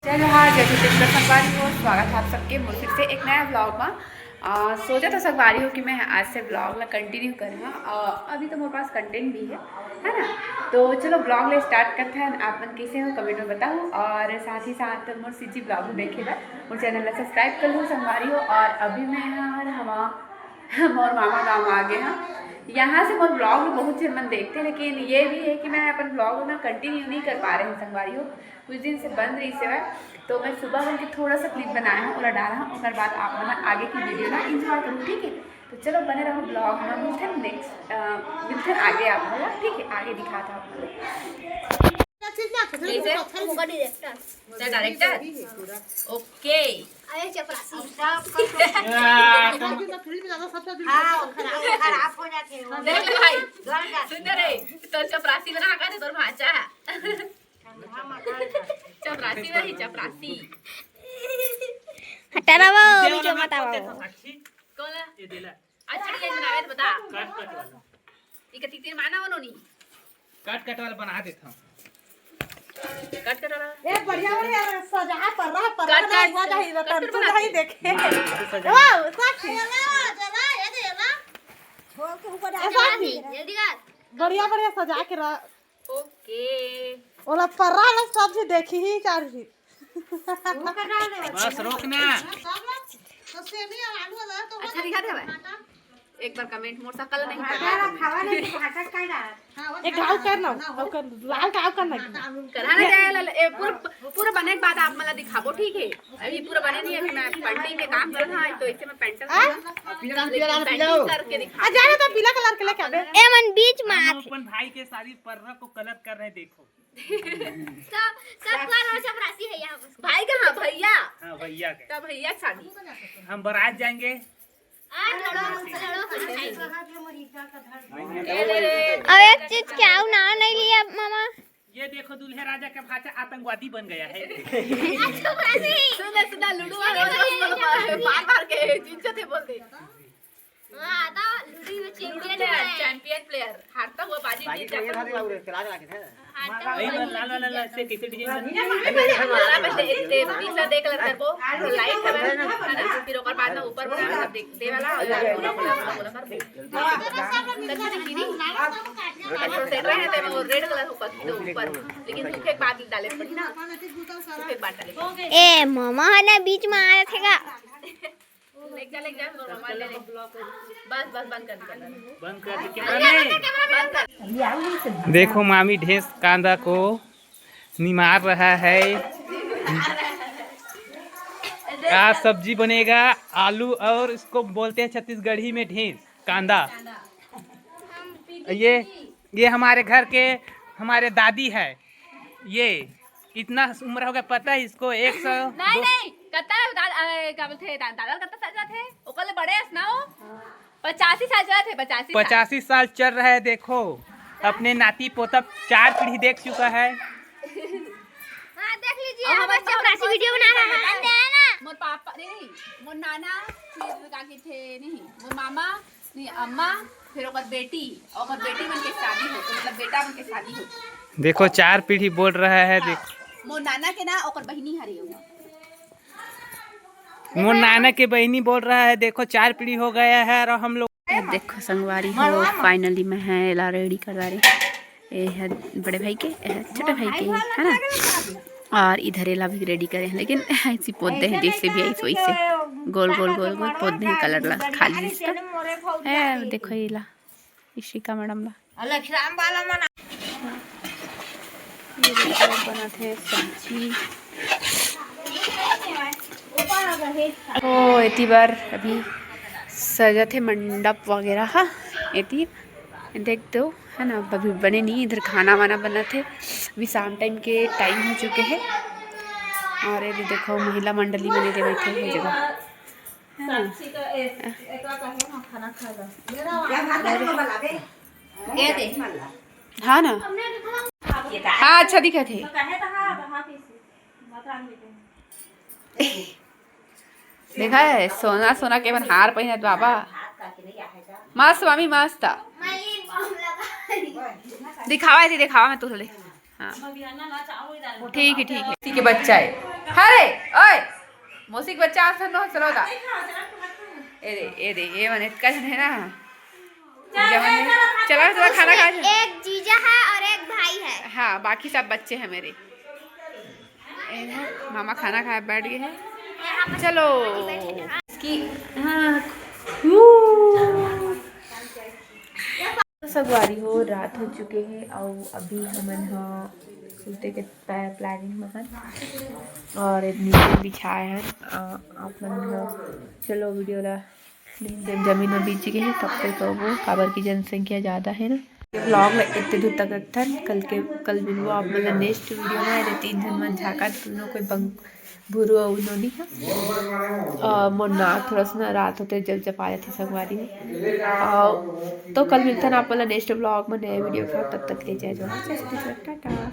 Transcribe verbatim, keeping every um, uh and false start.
जय जोहार, जय छत्तीसगढ़ संगवारी हो। स्वागत है आप सबके मोर फिर से एक नया ब्लॉग में। आ, सोचा था संगवारी हो कि मैं आज से ब्लॉग ला कंटिन्यू करूँगा। आ, अभी तो मेरे पास कंटेंट भी है, है ना? तो चलो ब्लॉग ले स्टार्ट करते हैं। आप मन कैसे हो, कमेंट में बताओ, और साथ ही साथ मोर सीजी ब्लॉग भी देखे ला, मोर चैनल ला सब्सक्राइब कर लो संगवारी हो। और अभी मैं यहाँ हर हवा मोर मामा गाँव आ गए हैं। यहाँ से मोर ब्लॉग बहुत झन मन देखते, लेकिन ये भी है कि मैं अपन ब्लॉग ना कंटिन्यू नहीं कर पा रहे हैं संगवारी हो, कुछ दिन से बंद रही से। तो मैं सुबह करके थोड़ा सा क्लिप बनाया हूँ, ओला डाला हूँ, ओकर बाद आप मन आगे की वीडियो ना एंजॉय करूँ, ठीक है? तो चलो बने रहो ब्लॉग में, मिलते हैं नेक्स्ट, मिलते हैं आगे आप मन ला, ठीक है? आगे दिखाता हूँ आप मन ला। कैसे? होगा डायरेक्टर। क्या डायरेक्टर? ओके। अरे चपरासी। हाँ, खराब, खराब हो जाते हो। देख ले भाई, घर का। सुन रे, तो चपरासी बना का दे तोर भांचा। चपरासी वही, चपरासी। हटा रहा वो, ये वीडियो वाला मत कौन आओ। देखा साक्षी? कौन है? ये देला। अच्छा, ये बनावे तो बता। कट कट वाला। ये कति तीर माना वालो नहीं? कट कट वाला बना देता हूँ। कट कट वाला। ए, बढ़िया, बढ़िया, सजा पर रहा, पर कट रहा, कट, हुआ नहीं, कट रतन कट तू बना नहीं दे। देखे। इसको सजा। वाह, साक्षी। चला, चला, ये दे, ये ला। छोड़ के ऊपर ए, डाल। साक्षी। जल्दी कर। बढ़िया, बढ़िया सजा के रहा। ओके। ओला पर्रा ला सब झी देखी ही चार झी। वो कर डाल दे। बस रोक ना। सब लोग तो सेमी और आलू वाला तो अच्छा दिखा दे भाई। एक बार कमेंट मोर सकल नहीं भाटा कर। खावा नहीं तो भाटा काई डाल। हाँ, वो एक घाव कर ना, ना, वो ओकर लाल घाव कर ना। करा ना जाए ला, ए, पूरा, पूरा बने के बाद आप मला दिखाबो, ठीक है? अभी पूरा बने नहीं है, अभी मैं पेंटिंग के काम कर रहा हूँ, तो इसे मैं पेंटर आ? करके दिखा। आ, जा रहा था पीला कलर के लेके आवे। ए मन बीच में हम आथे। अपन भाई के सारी पर्रा को कलर कर रहे, देखो। सब, सब कलर और चपरासी है यहाँ बस। भाई कहाँ? भैया। हाँ, भैया के। तब भैया के शादी। हम बारात जाएंगे। आ, लड़ो, लड़ो, लड़ो। अब एक चीज क्या हूँ, नाम नहीं लिया मामा। ये देखो, दूल्हे राजा का भांचा आतंकवादी बन गया है। सुन, सुन, लूडो वाला बार बार के जीत जाते बोलते। हाँ, तो लूडो में लूडो चैंपियन प्लेयर, है। Champion player. हारता हुआ बाजी बाजी जीतता चाहिए था, हुआ। बाबू, राजा रखे थे। हारता हुआ वही बाजी लाल, लाल, लाल, जीतता। से कैसे डिजाइन बना? ये बड़ा बड़ा बड़ा बड़ा बड़ा। पहले दे-, दे-, तीसरा देख ले करबो, लाइट है ना, है ना? फिर ओकर बाद में ऊपर बना, सब देख, दे वाला, और पूरा, पूरा, पूरा, पूरा कर दे। कच्चा देखी नहीं? अच्छा, सेट रहे थे, वो रेड कलर ऊपर, ऊपर। लेकिन सूखे के बाद डाले पड़ी ना, सूखे के बाद डाले पड़ी। ए, मामा है ना, बीच में आया थे का? ले जा, ले जा, मोर मोबाइल ले ले। बस, बस, बंद कर, बंद कर। बंद कर दे, कैमरा नहीं। बंद कर। देखो, मामी ढेंस कांदा को निमार रहा है। आज सब्जी बनेगा, आलू, और इसको बोलते हैं छत्तीसगढ़ी में ढेंस कांदा। ये, ये हमारे घर के, हमारे दादी है। ये इतना उम्र हो गया, पता है इसको? एक सौ नहीं, दो नहीं, कत्ता है, दा-, अ, का बोलते हैं, दा-, दादा कत्ता साल चलत है? ओकर ले बड़े हस ना हो? पचासी साल चलत है, पचासी साल। पचासी साल चल रहा है, देखो, अपने नाती पोता चार पीढ़ी देख चुका है। हाँ, देख लीजिए, अब हम हमारे चपरासी वीडियो बना रहा है। मोर पापा, नहीं, मोर नाना, फिर का कहते, नहीं, मोर मामा, नहीं, अम्मा, फिर ओकर बेटी, ओकर बेटी मन के शादी हो, तो मतलब बेटा मन के शादी हो। देखो, चार पीढ़ी बोल रहा है, हाँ, देख। मोर नाना के ना, ओकर बहिनी हरे हो। मोर नाना के बहिनी बोल रहा है, देखो, चार पीढ़ी हो गया है और हम लोग। ये देखो संगवारी हो, finally मैं है एला रेडी करवा रही। ये है बड़े भाई के, ये है छोटे भाई के, है ना? और इधर एला भी रेडी करे हैं, लेकिन ऐसी पोत दे हैं, जैसे भी आई वैसे गोल गोल गोल गोल पोत दे हैं, कलर ला खाली इसका। है, देखो एला, इशिका मैडम ला। अलग राम वाला मना। ये देखो, बनत हे सब्जी। ओ, एती बर अभी सजत हे मंडप वगैरह हा। एती देख दो, है ना, अभी बने नहीं, इधर खाना वाना बनत हे। अभी शाम टाइम के टाइम हो चुके हैं। और ये भी देखो, महिला मंडली बने दे बैठे हैं जगह। हाँ। साक्षी का ए-, एकरा कहे ना खाना खा ला। ये दे। हाँ ना? हाँ, अच्छा दिखत हे। देखा है, सोना सोना के मन हार पहिनत बाबा। मस्त मामी, मस्त। दिखावा है, दिखावा मैं तुझे। हाँ। ठीक है, ठीक है। किसी के बच्चा है। अरे, ओए, मौसी के बच्चा आज तो नो चलो दा। ए दे, ए दे, ये मन इतका झन है ना। जीजा मन है। चला, चला, खाना खा। एक जीजा है और एक भाई है। हाँ, बाकी सब बच्चे हैं मेरे। ए है, मामा खाना खाए बैठ गए हैं। चलो। इसकी, हाँ। हू। तो संगवारी हो, रात हो चुके हे अउ अभी हमन ह सुते के प्लानिंग म हन। और नीचे बिछाए हन। अ, आप मन ह चलो वीडियो ला जमीन में बीच गए हे, तब तक तो वो काबर की जनसंख्या ज़्यादा है ना। ब्लॉग ला इतने दूर तक रखथन, कल के, कल मिलबो आप मन ला नेक्स्ट वीडियो में। अरे तीन झन मन झाका, दोनों कोई बंग भुरू अउ नोनी ह। अ, मोर नाक थोड़ा सा ना रात होते जब जब आ जाती संगवारी हो। अ, तो कल मिलथन आप मन ला नेक्स्ट ब्लॉग में नए वीडियो के साथ। तब तक के लिए जय जोहार, जय छत्तीसगढ़, टाटा।